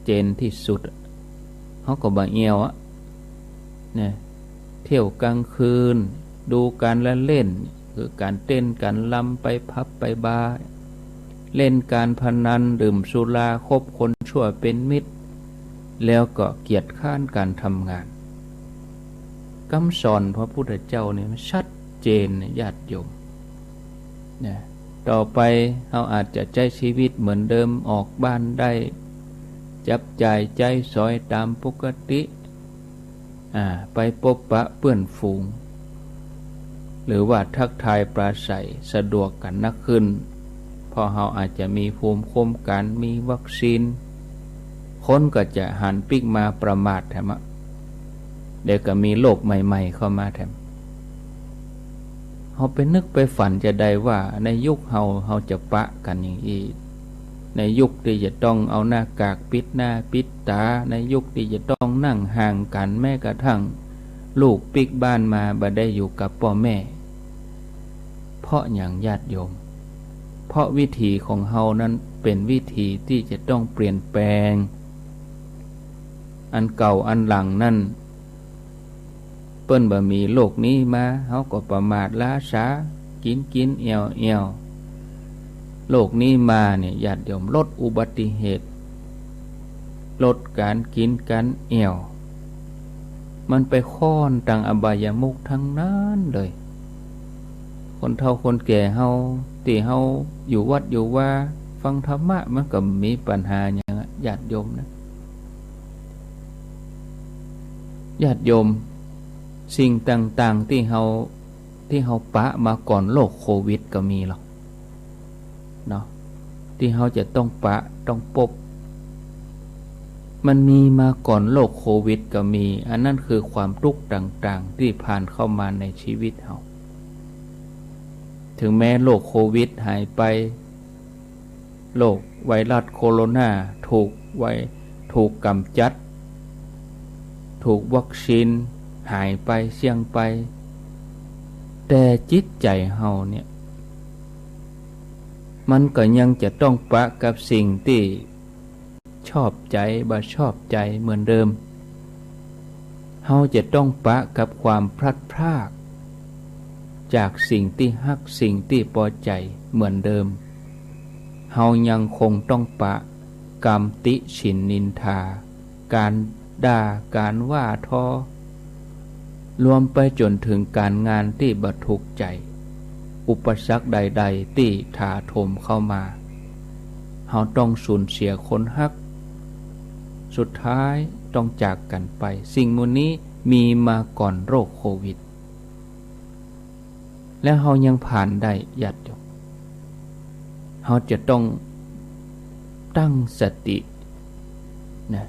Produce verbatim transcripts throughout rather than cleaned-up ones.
เจนตี้สุด เฮาก็บ่เอี่ยวอะ เนี่ย เตี้ยวก๋างคืน ดูก๋านละเล่น คือก๋านเต้นก๋านรำ ไปผับไปบาร์ เล่นก๋านพนัน ดื่มสุรา คบคนชั่วเป๋นมิตร แล้วก็เกียจคร้านก๋านทำงาน กำสอนพระพุทธเจ้าเนี่ยมันชัดเจนนะญาติโยม นะ ต่อไปเฮาอาจจะใจ๊ชีวิตเหมือนเดิม ออกบ้านได้ จับจ่ายใจ๊สอยต๋ามปกติ อ่า ไปปบปะเปื้อนฝูง หรือว่าทักทายปราศรัยสะดวกกั๋นนักขึ้น เพราะเฮาอาจจะมีภูมิคุ้มกั๋น มีวัคซีน คนก็จะหันปิ๊กมาประมาทแถมอะ เดี๋ยวก็มีโรคใหม่ๆ เข้ามาแถม เฮาไปนึกไปฝันจะได้ว่าในยุคเฮา เฮาจะปะกั๋นอย่างอี้ ในยุคตี้จะต้องเอาหน้ากากปิดหน้าปิดต๋า ในยุคตี้จะต้องนั่งห่างกั๋น แม้กระทั่งลูกปิ๊กบ้านมาบ่ได้อยู่กับป้อแม่ เพราะหยังญาติโยม เพราะวิถีของเฮานั้นเป๋นวิถีตี้จะต้องเปลี่ยนแปลง อันเก่าอันหลังนั้น เปิ้นบ่มีโรคนี้มา เฮาก็ประมาทล้าช้า กิ๋นกิ๋นเอี่ยวเอี่ยว โรคนี้มาเนี่ยญาติโยม ลดอุบัติเหตุ ลดก๋านกิ๋นก๋านเอี่ยว มันไปค้อนตังอบายมุขตังนั้นเลย คนเฒ่าคนแก่เฮา ตี้เฮาอยู่วัดอยู่วา ฟังธรรมะ มันก็บ่มีปัญหาหยังอะ ญาติโยมนะ ญาติโยม สิ่งต่างๆ ตี้เฮา ตี้เฮาปะมาก่อนโรคโควิดก็มีหรอกเนาะ ตี้เฮาจะต้องปะต้องปบ มันมีมาก่อนโรคโควิดก็มี อันนั้นคือความตุ๊กข์ต่างๆ ตี้ผ่านเข้ามาในชีวิตเฮา ถึงแม้โรคโควิดหายไป โรคไวรัสโคโรนาถูกไว ถูกก๋ำจัด ถูกวัคซีนหายไป เสี้ยงไป แต่จิตใจ๋เฮาเนี่ย มันก็ยังจะต้องปะกับสิ่งตี้ชอบใจ๋ บ่ชอบใจ๋เหมือนเดิม เฮาจะต้องปะกับความพลัดพราก จากสิ่งตี้ฮัก สิ่งตี้ปอใจ๋เหมือนเดิม เฮายังคงต้องปะกำติฉิ่นนินทา ก๋านด่า ก๋านว่าทอ รวมไปจ๋นถึงก๋านงานตี้บ่ถูกใจ๋ อุปสรรคใดๆ ตี้ถาโถมเข้ามา เฮาต้องสูญเสียคนฮัก สุดท้ายต้องจากกั๋นไป สิ่งหมู่นี้มีมาก่อนโรคโควิด แล้วเฮายังผ่านได้ ญาติโยม เฮาจะต้องตั้งสตินะ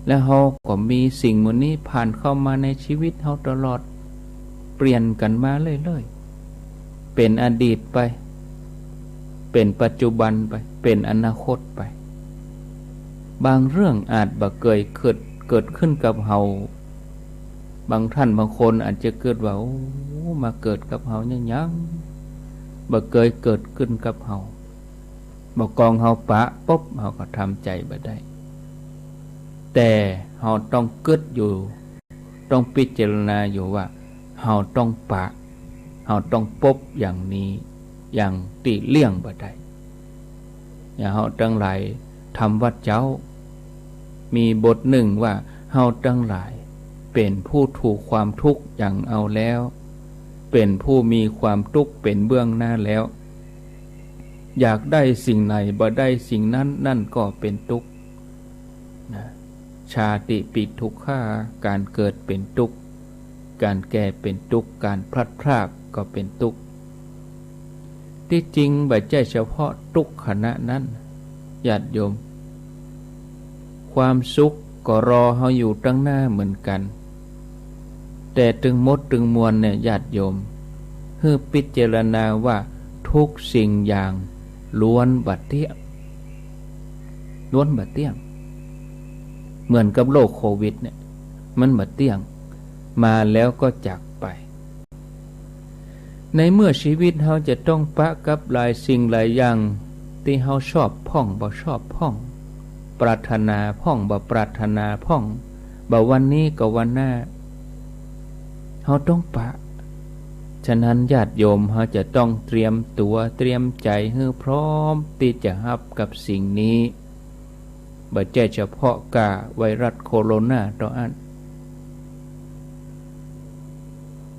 แล้วเฮาก็มีสิ่งหมู่นี้ผ่านเข้ามาในชีวิตเฮาตลอด เปลี่ยนกั๋นมาเรื่อยๆ เป๋นอดีตไป เป๋นปัจจุบันไป เป๋นอนาคตไป บางเรื่องอาจบ่เกยเกิด เกิดขึ้นกับเฮา บางท่านบางคนอาจจะเกิดว่า โอ้ มาเกิดกับเฮาเนี่ยยังบ่เกยเกิดขึ้นกับเฮา บ่กองเฮาปะปุ๊บ เฮาก็ทำใจ๋บ่ได้ แต่เฮาต้องกึ๊ดอยู่ ต้องพิจารณาอยู่ว่า เฮาต้องปะ เฮาต้องปบอย่างนี้ อย่างตี้เลี่ยงบ่ได้ อย่างเฮาตังหลายทำวัตรเจ๊า มีบทหนึ่งว่า เฮาตังหลายเป๋นผู้ถูกความทุกข์หยั่งเอาแล้ว เป๋นผู้มีความตุ๊กข์เป๋นเบื้องหน้าแล้ว อยากได้สิ่งไหนบ่ได้สิ่งนั้น นั่นก็เป๋นตุ๊กข์ นะ ชาติปิทุกขา ก๋านเกิดเป๋นตุ๊กข์ ก๋านแก่เป๋นตุ๊กข์ ก๋านพลัดพรากก็เป๋นตุ๊กข์ ตี้จริงบ่ใจ้เฉพาะตุ๊กข์ขณะนั้น ญาติโยม ความสุขก็รอเฮาอยู่ตังหน้าเหมือนกั๋น แต่ตึงหมดตึงมวลเนี่ย ญาติโยม หื้อพิจารณาว่าทุกสิ่งอย่างล้วนบ่เตี้ยง ล้วนบ่เตี้ยง เหมือนกับโรคโควิดเนี่ย มันบ่เตี้ยง มาแล้วก็จากไป ในเมื่อชีวิตเฮาจะต้องปะกับหลายสิ่งหลายอย่าง ตี้เฮาชอบพ่องบ่ชอบพ่อง ปรารถนาพ่อง บ่ปรารถนาพ่อง บ่วันนี้ก็วันหน้า เฮาต้องปะ ฉะนั้นญาติโยมเฮาจะต้องเตรียมตั๋วเตรียมใจ๋หื้อพร้อมตี้จะฮับกับสิ่งนี้ บ่ใจ้เฉพาะก้าไวรัสโคโรนาเต้าอั้น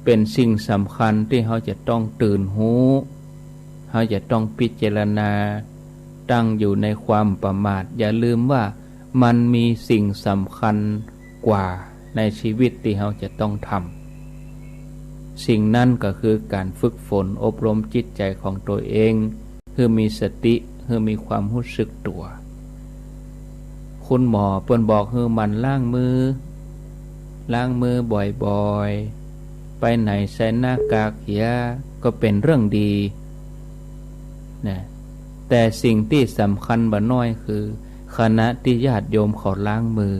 เป๋นสิ่งสำคัญตี้เฮาจะต้องตื่นฮู้ เฮาจะต้องพิจารณา ตั้งอยู่ในความประมาท อย่าลืมว่ามันมีสิ่งสำคัญกว่าในชีวิตตี้เฮาจะต้องทำ สิ่งนั้นก็คือก๋านฝึกฝนอบรมจิตใจ๋ของตั๋วเอง หื้อมีสติ หื้อมีความฮู้สึกตั๋ว คุณหมอเปิ้นบอกหื้อหมั่นล้างมือ ล้างมือบ่อยๆ ไปไหนใส่หน้ากากเหีย ก็เป๋นเรื่องดีนะ แต่สิ่งตี้สำคัญบ่น้อยคือ ขณะตี้ญาติโยมเขาล้างมือ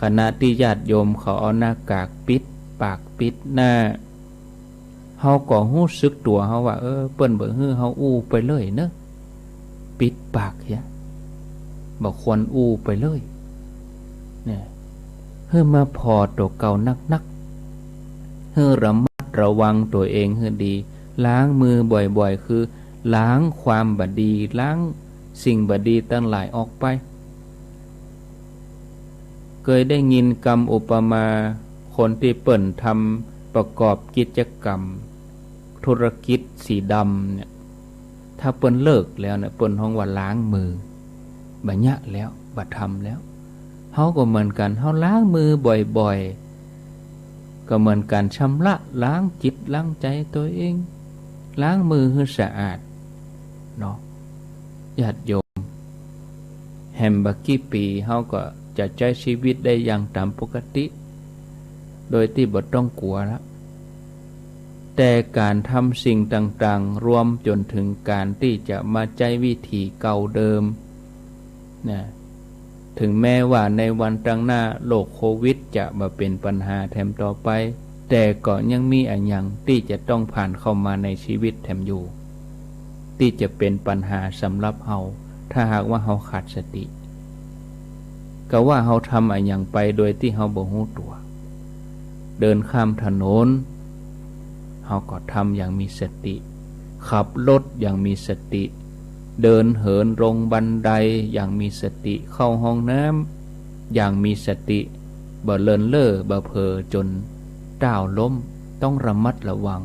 ขณะตี้ญาติโยมเขาเอาหน้ากากปิดปากปิดหน้า เฮาก็ฮู้สึกตั๋วเฮาว่า เออ เปิ้นบ่หื้อเฮาอู้ไปเลยเนาะ ปิดปากเหีย บ่ควรอู้ไปเลย เนี่ย หื้อมาผ่อตั๋วเก่านักๆ หื้อระมัดระวังตั๋วเองหื้อดี ล้างมือบ่อยๆ คือล้างความบ่ดี ล้างสิ่งบ่ดีตังหลายออกไป เกยได้ยินกำอุปมา คนตี้เปิ้นทำประกอบกิจกรรมธุรกิจสีดำเนี่ย ถ้าเปิ้นเลิกแล้วเนี่ย เปิ้นฮ้องว่าล้างมือ บ่เยียะแล้ว บ่ทำแล้ว เฮาก็เหมือนกั๋น เฮาล้างมือบ่อยๆ ก็เหมือนกั๋น ชำระล้างจิตล้างใจ๋ตั๋วเอง ล้างมือหื้อสะอาดเนาะ ญาติโยม แหมบ่กี่ปี๋ เฮาก็จะใจ๊ชีวิตได้อย่างต๋ามปกติ โดยตี้บ่ต้องกั๋วละ แต่ก๋านทำสิ่งต่างๆ รวมจ๋นเถิงก๋านตี้จะมาใจ๊วิถีเก่าเดิมนะ เถิงแม้ว่าในวันตังหน้าโรคโควิดจะบ่เป๋นปัญหาแถมต่อไป แต่ก็ยังมีอะหยังตี้จะต้องผ่านเข้ามาในชีวิตแถมอยู่ ตี้จะเป๋นปัญหาสำหรับเฮา ถ้าหากว่าเฮาขาดสติ กาว่าเฮาทำอะหยังไปโดยตี้เฮาบ่ฮู้ตั๋ว เดินข้ามถนน เฮาก็ทำอย่างมีสติ ขับรถอย่างมีสติ เดินเหินลงบันไดอย่างมีสติ เข้าห้องน้ำอย่างมีสติ บ่เลินเล่อ บ่เผลอจ๋นก้าวล้ม ต้องระมัดระวัง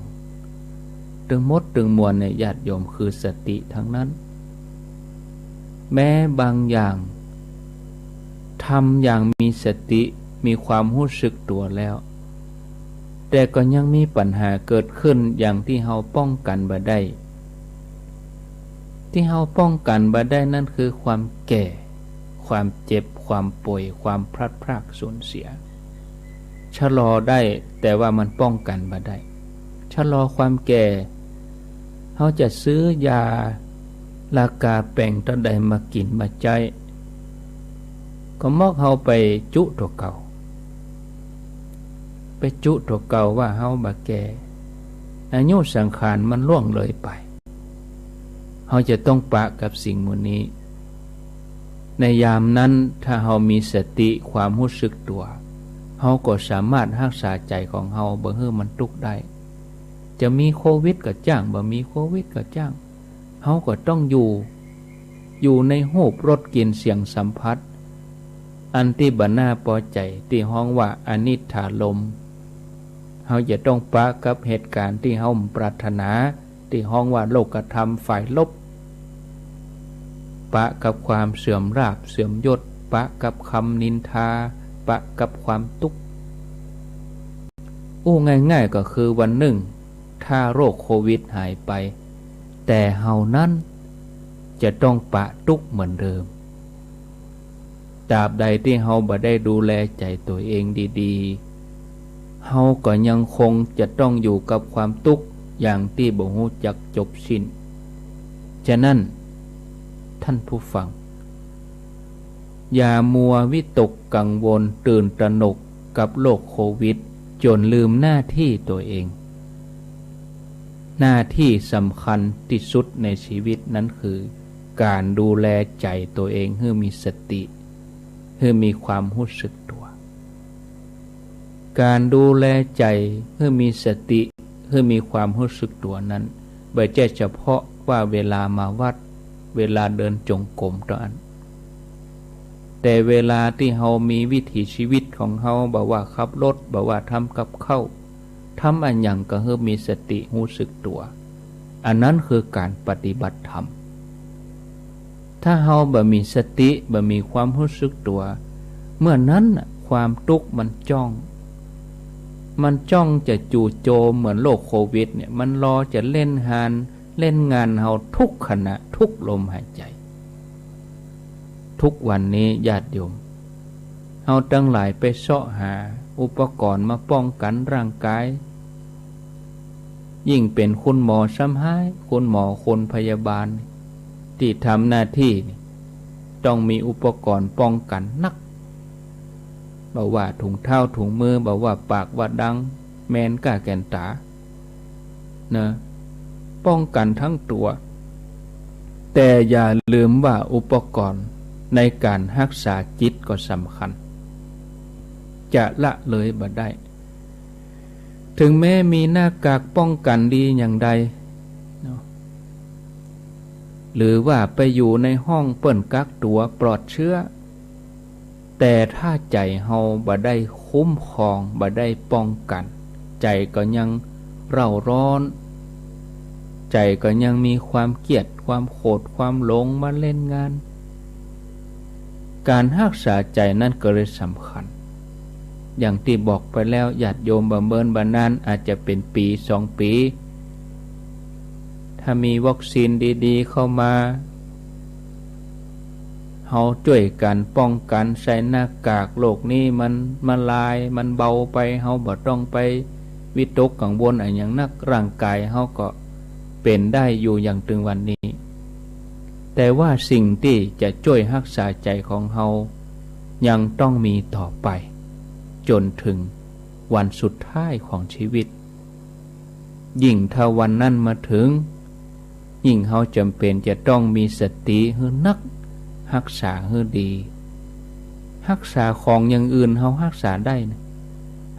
ตึงหมดตึงมวลเนี่ย ญาติโยม คือสติตังนั้น แม้บางอย่าง ทำอย่างมีสติ มีความฮู้สึกตั๋วแล้ว แต่ก็ยังมีปัญหาเกิดขึ้นอย่างตี้เฮาป้องกั๋นบ่ได้ ตี้เฮาป้องกั๋นบ่ได้นั้นคือความแก่ ความเจ็บ ความป่วย ความพลัดพรากสูญเสีย ชะลอได้ แต่ว่ามันป้องกั๋นบ่ได้ ชะลอความแก่ เฮาจะซื้อยาราคาแป๋งเต้าใดมากิ๋นมาใจ๊ ก็มอกเฮาไปจุตั๋วเก่า ไปจุตั๋วเก่าว่าเฮาบ่แก่ อายุสังขารมันล่วงเลยไป เฮาจะต้องปะกับสิ่งหมู่นี้ ในยามนั้นถ้าเฮามีสติความฮู้สึกตั๋ว เฮาก็สามารถฮักษาใจ๋ของเฮาบ่หื้อมันตุ๊กข์ได้ จะมีโควิดก็จ้าง บ่มีโควิดก็จ้าง เฮาก็ต้องอยู่ อยู่ในรูปรสกลิ่นเสียงสัมผัส อันตี้บ่น่าปอใจ๋ ตี้ฮ้องว่าอนิจจารมณ์ เฮาจะต้องปะกับเหตุก๋ารณ์ตี้เฮาบ่ปรารถนา ตี้ฮ้องว่าโลกธรรมฝ่ายลบ ปะกับความเสื่อมลาภเสื่อมยศ ปะกับกำนินทา ปะกับความตุ๊กข์ อู้ง่ายๆ ก็คือวันนึ่ง ถ้าโรคโควิดหายไป แต่เฮานั้นจะต้องปะตุ๊กข์เหมือนเดิม ตราบใดตี้เฮาบ่ได้ดูแลใจ๋ตั๋วเองดีๆ เฮาก็ยังคงจะต้องอยู่กับความตุ๊กข์อย่างตี้บ่ฮู้จักจบสิ้น ฉะนั้น ท่านผู้ฟัง อย่ามัววิตกกังวลตื่นตระหนกกับโรคโควิดจ๋นลืมหน้าตี้ตั๋วเอง หน้าตี้สำคัญตี้สุดในชีวิตนั้นคือ ก๋านดูแลใจ๋ตั๋วเองหื้อมีสติ หื้อมีความฮู้สึกตั๋ว ก๋านดูแลใจ๋หื้อมีสติ หื้อมีความฮู้สึกตั๋วนั้น บ่ใจ้เฉพาะว่าเวลามาวัด เวลาเดินจงกรมเต้าอั้น แต่เวลาตี้เฮามีวิถีชีวิตของเฮา บ่ว่าขับรถ บ่ว่าทำกับข้าว ทำอะหยังก็หื้อมีสติฮู้สึกตั๋ว อันนั้นคือก๋านปฏิบัติธรรม ถ้าเฮาบ่มีสติ บ่มีความฮู้สึกตั๋ว เมื่อนั้นน่ะ ความตุ๊กข์มันจ้อง มันจ้องจะจู่โจมเหมือนโรคโควิดเนี่ย มันรอจะเล่นฮาน เล่นงานเฮาทุกขณะ ทุกลมหายใจ๋ ทุกวันนี้ญาติโยม เฮาตังหลายไปเซาะหาอุปกรณ์มาป้องกั๋นร่างก๋าย ยิ่งเป๋นคุณหมอซ้ำฮ้าย คุณหมอคนพยาบาล ตี้ทำหน้าตี้นี่ ต้องมีอุปกรณ์ป้องกั๋นนัก บ่ว่าถุงเท้าถุงมือ บ่ว่าปากว่าดัง แมสก้าแก่นต๋า นะ ป้องกั๋นตึงตั๋ว แต่อย่าลืมว่าอุปกรณ์ในก๋านฮักษาจิตก็สำคัญ จะละเลยบ่ได้ ถึงแม้มีหน้ากากป้องกั๋นดีอย่างใดเนาะ หรือว่าไปอยู่ในห้องเปิ้นกักตั๋วปลอดเชื้อ แต่ถ้าใจ๋เฮาบ่ได้คุ้มครอง บ่ได้ป้องกั๋น ใจ๋ก็ยังเร่าร้อน ใจ๋ก็ยังมีความเกลียด ความโขด ความหลงมาเล่นงาน ก๋านฮักษาใจ๋นั้นก็เลยสำคัญ อย่างตี้บอกไปแล้ว ญาติโยมบ่เมินบ่นาน อาจจะเป๋นปี๋สองปี๋ ถ้ามีวัคซีนดีๆ เข้ามา เฮาจ้วยกั๋นป้องกั๋น ใส่หน้ากาก โรคนี้มันมาลาย มันเบาไป เฮาบ่ต้องไปวิตกกังวลอะหยังนัก ร่างก๋ายเฮาก็เป๋นได้อยู่อย่างตึงวันนี้ แต่ว่าสิ่งตี้จะจ้วยฮักษาใจ๋ของเฮา ยังต้องมีต่อไป จ๋นเถิงวันสุดท้ายของชีวิต ยิ่งถ้าวันนั้นมาเถิง ยิ่งเฮาจ๋ำเป๋นจะต้องมีสติหื้อนัก ฮักษาหื้อดี ฮักษาของอย่างอื่นเฮาฮักษาได้นะ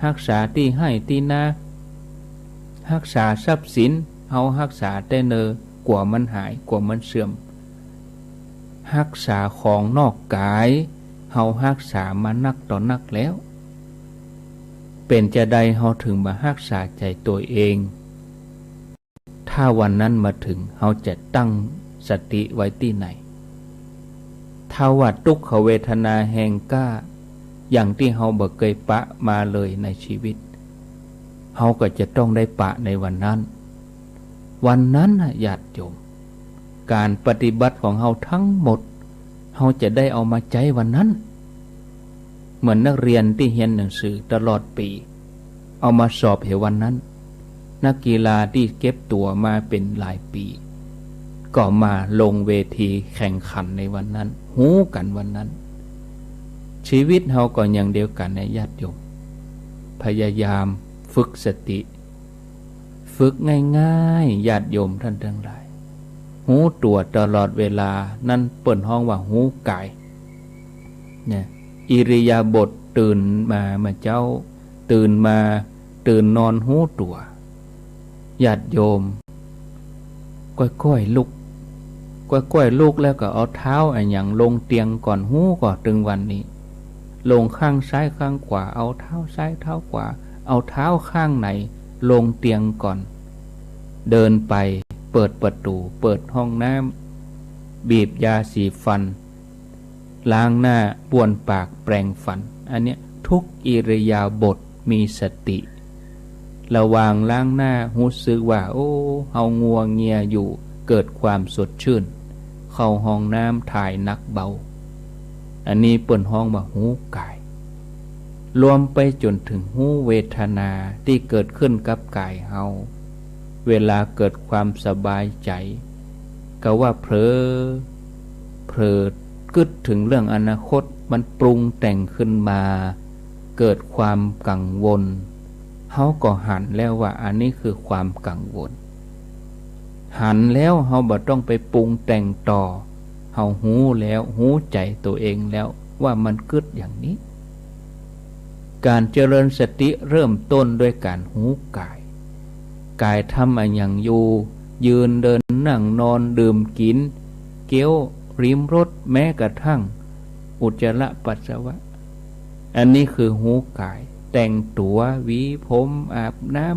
ฮักษาตี้ไฮ่ตี้นา ฮักษาทรัพย์สิน เฮาฮักษาแต่เน่อ กั๋วมันหาย กั๋วมันเสื่อม ฮักษาของนอกก๋าย เฮาฮักษามานักต่อนักแล้ว เป๋นจาใดเฮาเถิงบ่ฮักษาใจ๋ตั๋วเอง ถ้าวันนั้นมาเถิง เฮาจะตั้งสติไว้ตี้ไหน ถ้าว่าตุ๊กขเวทนาแฮงกล้า อย่างตี้เฮาบ่เกยปะมาเลยในชีวิต เฮาก็จะต้องได้ปะในวันนั้น วันนั้นน่ะ ญาติโยม ก๋านปฏิบัติของเฮาตึงหมด เฮาจะได้เอามาใจ๊วันนั้น เหมือนนักเรียนตี้เฮียนหนังสือตลอดปี๋ เอามาสอบเหวันนั้น นักกีฬาตี้เก็บตั๋วมาเป๋นหลายปี๋ ก็มาลงเวทีแข่งขันในวันนั้น ฮู้กั๋นวันนั้น ชีวิตเฮาก็อย่างเดียวกั๋นนะญาติโยม พยายามฝึกสติ ฝึกง่ายๆ ญาติโยมต้านตึงหลาย ฮู้ตั๋วตลอดเวลา นั้นเปิ้นฮ้องว่าฮู้ก๋าย เนี่ย อิริยาบถตื่นมาเมื่อเจ๊า ตื่นมา ตื่นนอนฮู้ตั๋ว ญาติโยม ก้อยๆ ลุก ก้อยๆ ลุกแล้วก็เอาเท้าอะหยังลงเตียงก่อน ฮู้ก่อตึงวันนี้ ลงข้างซ้ายข้างขวา เอาเท้าซ้ายเท้าขวา เอาเท้าข้างไหนลงเตียงก่อน เดินไป เปิดประตู๋ เปิดห้องน้ำ บีบยาสีฟัน ล้างหน้า บ้วนปาก แปรงฟัน อันเนี้ยทุกอิริยาบถมีสติ ระหว่างล้างหน้าฮู้สึกว่า โอ้ เฮางัวเงียอยู่ เกิดความสดชื่น เข้าห้องน้ำถ่ายหนักเบา อันนี้เปิ้นฮ้องว่าฮู้ก๋าย รวมไปจ๋นเถิงฮู้เวทนาตี้เกิดขึ้นกับก๋ายเฮา เวลาเกิดความสบายใจ๋ ก็ว่าเผลอ เผลอกึ๊ดเถิงเรื่องอนาคต มันปรุงแต่งขึ้นมา เกิดความกังวล เฮาก็หันแล้วว่าอันนี้คือความกังวล หันแล้วเฮาบ่ต้องไปปรุงแต่งต่อ เฮาฮู้แล้ว ฮู้ใจ๋ตั๋วเองแล้วว่ามันกึ๊ดอย่างนี้ ก๋านเจริญสติเริ่มต้นด้วยก๋านฮู้ก๋าย ก๋ายทำอะหยังอยู่ ยืน เดิน นั่ง นอน ดื่ม กิ๋น เคี้ยว ลิ้มรส แม้กระทั่งอุจจาระปัสสาวะ อันนี้คือฮู้ก๋าย แต่งตั๋ว หวีผม อาบน้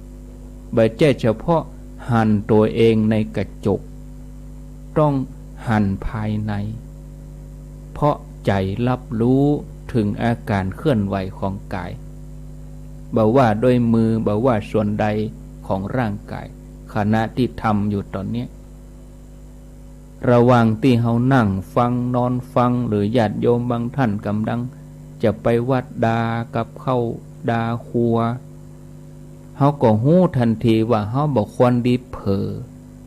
ำ บ่ใจ้เฉพาะหันตั๋วเองในกระจก ต้องหันภายใน เพราะใจ๋ฮับฮู้เถิงอาก๋านเคลื่อนไหวของก๋าย บ่ว่าด้วยมือ บ่ว่าส่วนใดของร่างก๋าย ขณะตี้ทำอยู่ต๋อนเนี้ย ระหว่างตี้เฮานั่งฟัง นอนฟัง หรือญาติโยมบางท่านก่ำลังจะไปวัด ดากับข้าว ดาครัว เฮาก็ฮู้ตันทีว่าเฮาบ่ควรดีเผลอ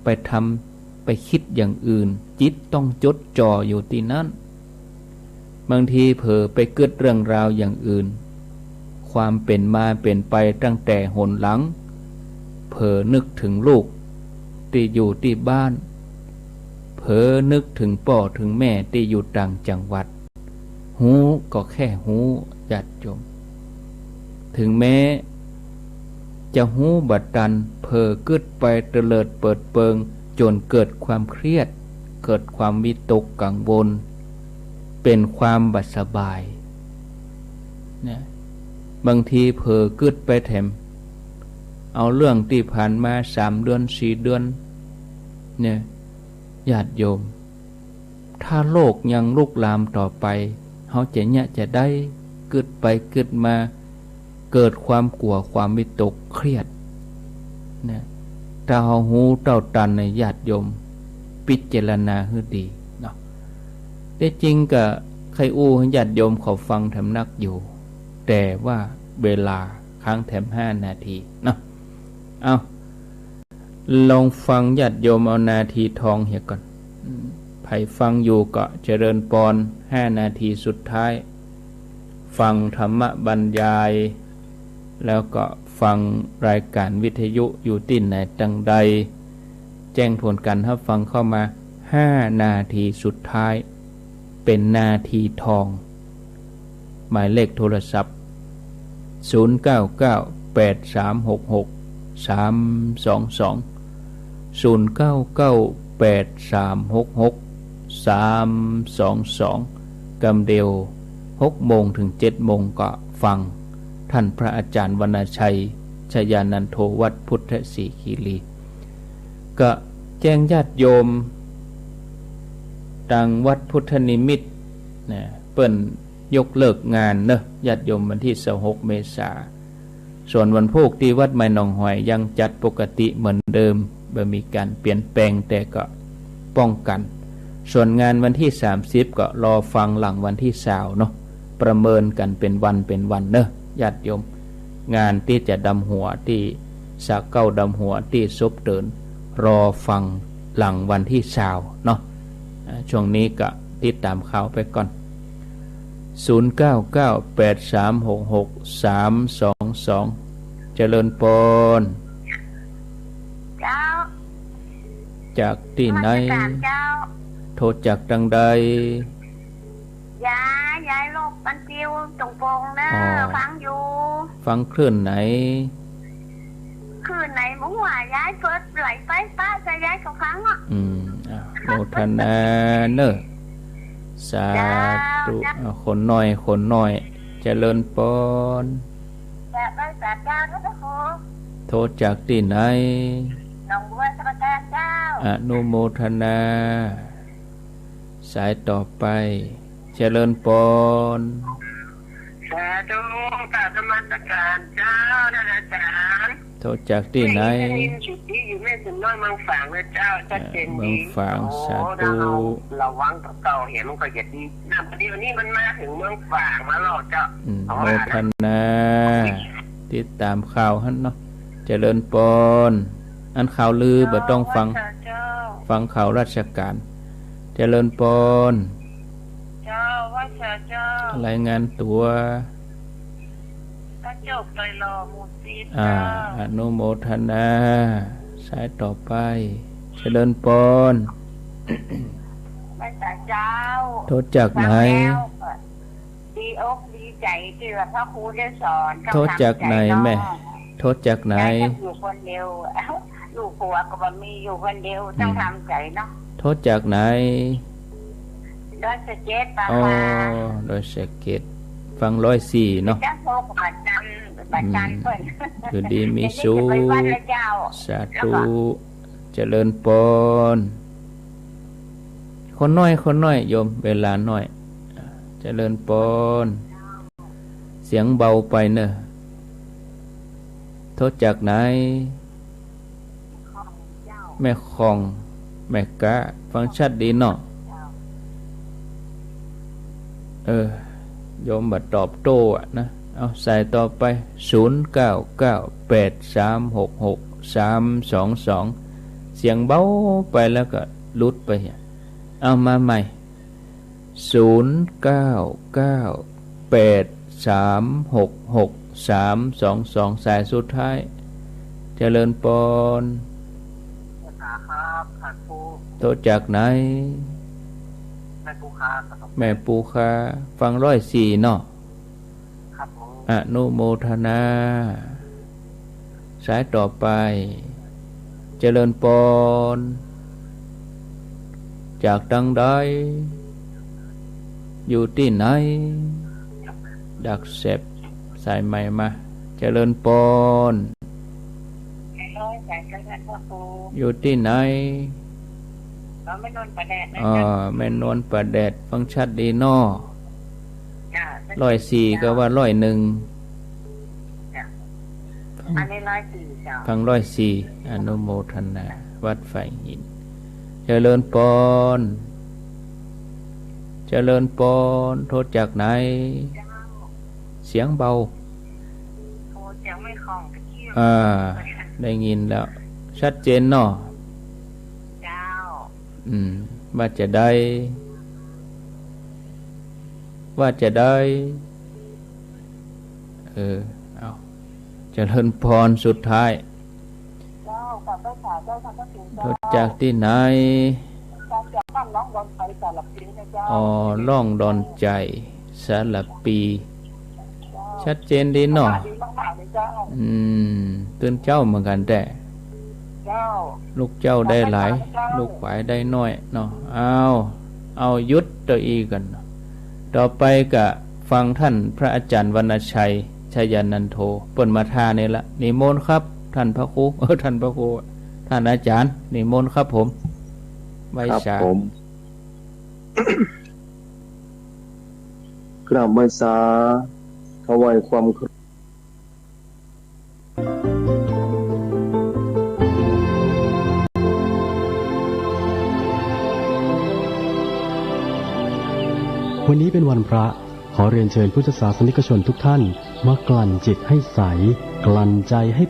ไปทำ ไปกึ๊ดอย่างอื่น จิตต้องจดจ่ออยู่ตี้นั้น บางทีเผลอไปกึ๊ดเรื่องราวอย่างอื่น ความเป๋นมาเป๋นไปตั้งแต่หนหลัง เผลอนึกเถิงลูกตี้อยู่ตี้บ้าน เผลอนึกเถิงป้อเถิงแม่ตี้อยู่ต่างจังหวัด ฮู้ก็แค่ฮู้ ญาติโยม เถิงแม้จะฮู้บ่ตัน เผลอกึ๊ดไปเตลิดเปิดเปิง จ๋นเกิดความเครียด เกิดความวิตกกังวล เป๋นความบ่สบายนะ บางทีเผลอกึ๊ดไปแถม เอาเรื่องตี้ผ่านมาสามเดือน สี่เดือน เนี่ย ญาติโยม ถ้าโรคยังลุกลามต่อไป เฮาจะเยียะจะได้ กึ๊ดไปกึ๊ดมา เกิดความกั๋ว ความวิตกเครียดนะ ถ้าเฮาฮู้เต้าตันใน ญาติโยม พิจารณาหื้อดีเนาะ ตี้จริงก็ใค่อู้หื้อญาติโยมเขาฟังแถมนักอยู่ แต่ว่าเวลาค้างแถมห้านาทีเนาะ เอา ลองฟังญาติโยมเอานาทีทองเหียก่อน อืม ใผฟังอยู่ก็เจริญปอน ห้านาทีสุดท้าย ฟังธรรมบรรยาย แล้วก็ฟังรายการวิทยุอยู่ตี้ไหนตังใด แจ้งผลการฮับฟังเข้ามา ห้านาทีสุดท้าย เป๋นนาทีทอง หมายเลขโทรศัพท์ ศูนย์เก้าเก้า แปดสามหกหก สามสองสอง ศูนย์เก้าเก้า แปดสามหกหก สามสองสอง กำเดียว หกโมงเถิงเจ็ดโมงก็ฟัง ต้านพระอาจ๋ารย์วรรณชัย ชยานันโท วัดพุทธสีคีรี ก็แจ้งญาติโยม ตางวัดพุทธนิมิตรนะ เปิ้นยกเลิกงานเนาะ ญาติโยม วันตี้ซาวหกเมษา ส่วนวันพูกตี้วัดใหม่หนองหอยยังจัดปกติเหมือนเดิม บ่มีก๋านเปลี่ยนแปลง แต่ก็ป้องกั๋น ส่วนงานวันตี้สามสิบก็รอฟังหลังวันตี้ซาวเนาะ ประเมินกั๋นเป๋นวันเป๋นวันเนาะ ญาติโยม งานตี้จะดำหัวตี้สระเก๊าดำหัวตี้ศพเติน รอฟังหลังวันตี้ซาวเนาะ อ่า ช่วงนี้ก็ติดต๋ามข่าวไปก่อน ศูนย์เก้าเก้า แปดสามหกหก สามสองสอง เจริญปอน เจ้า จากตี้ไหน นมัสก๋านเจ้า โทรจากตังใด ยาย ยายลบปันจิว ต๋งโป่งเน่อ อ๋อ ฟังอยู่ ฟังคลื่นไหน คลื่นไหนบ่ฮู้อะ ยายเปิดไหลไฟฟ้าใส่ยายก็ฟังอะ อืม อ่ะ โมทนาเน่อ สาธุ เจ้า เจ้า อ่ะ คนน้อย คนน้อย เจริญปอน สาธุ สาธุ โทรจากตี้ไหน หนองบัวสมุทรปราก๋านเจ้า อนุโมทนา สายต่อไป เจริญปอน สาธุ กราบนมัสก๋านเจ้า ท่านอาจ๋ารย์ โทรจากตี้ไหน ได้ยินอยู่ตี้ อยู่แม่สวนน้อยเมืองฝางเน่อเจ้า ชัดเจนดี เมืองฝาง โอ้ สาธุ ระวังตั๋วเก่า เหียมันก็จะดี น่ะ พอดีวันนี้มันมาเถิงเมืองฝางมาแล้วเจ้า อืม โมทนา ติดต๋ามข่าวหั้นเนาะ เจริญปอน อันข่าวลือบ่ต้องฟัง เจ้า ฟังข่าวราชก๋าน เจริญปอน เจ้า ไหว้สาเจ้า รายงานตั๋ว พระจบโดยหล่อหมู่สิบ อ่า เจ้า อนุโมทนา สายต่อไป เจริญปอน เจ้า โทรจากไหน ฟังแล้วก็ดีอกดีใจ๋ตี้ว่าพระครูได้สอน โทรจากไหน ต้องทำใจ๋เนาะ แม่ โทรจากไหน ยายก็อยู่คนเดียว ลูกผัวก็บ่มี อยู่คนเดียว อืม ต้องทำใจ๋เนาะ โทรจากไหน ดอยสะเก็ดปะ อ๋อ คะ ดอยสะเก็ด ฟังร้อยสี่เนาะ เจ้าโทรประจ๋ำ ประจ๋ำ อืม เปิ้น อยู่ดีมีสุข เดี๋ยวนี้จะไปวัดแล้วเจ้า สาธุ แล้วก็ เจริญปอน คนน้อย คนน้อย โยม เวลาน้อย เจริญปอน เสียงเบาไปเนอะ โทรจากไหน แม่ของ แม่กะ ฟังชัดดีเนาะ เออ โยมบ่ตอบโต้อะนะ เอา สายต่อไป ศูนย์เก้าเก้าแปดสามหกหกสามสองสอง เสียงเบาไปแล้วก็หลุดไป เอามาใหม่ ศูนย์เก้าเก้าแปดสามหกหกสามสองสอง สายสุดท้าย เจริญปอน ครับ ครับครู โทรจากไหน แม่ปูคาครับ แม่ปูคา ฟังร้อยสี่เนาะ ครับผม อนุโมทนา สายต่อไป เจริญปอน จากตังใด อยู่ตี้ไหน ดักแซบ สายใหม่มา เจริญปอน อยู่ตี้ไหน อ๋อ แม่นวลป่าแดด ฟังชัดดีเนาะ ร้อยสี่ก็ว่าร้อยหนึ่ง อันนี้ร้อยสี่เจ้า ฟังร้อยสี่ อนุโมทนา วัดฝายหิน เจริญปอน เจริญปอน โทรจากไหน เสียงเบา โทรจากแม่ของตะกี้ อ่า ได้ยินแล้ว ชัดเจนเนาะ เจ้า อืม ว่าจะได้ ว่าจะได้ เออ เอา เจริญปอนสุดท้าย เจ้า ขอบพระคุณเจ้า ขอบพระคุณเจ้า โทรจากตี้ไหน จากบ้านหนองดอนไผ่ สารพีนะเจ้า อ๋อ หนองดอนไผ่ สารพี เจ้า ชัดเจนดีเนาะ ดีมากๆ เลยเจ้า อืม ตื่นเจ๊าเหมือนกั๋นแต๊ เจ้า ลูกเจ๊าได้หลาย เจ้า ลูกฝายได้น้อยเนาะ เอา เอาหยุดเต้าอี้ก่อน ต่อไปก็ฟังต้านพระอาจ๋ารย์วรรณชัย ชยานันโท เปิ้นมาต้านนี่ละ นิมนต์ครับ ต้านพระครู เออ ต้านพระครู ต้านอาจ๋ารย์ นิมนต์ครับผม ไหว้สา ครับผม กราบไหว้สา ถวายความเคารพ วันนี้เป็นวันพระ ขอเรียนเชิญพุทธศาสนิกชนทุกท่าน มากลั่นจิตให้ใส กลั่นใจให้เป็น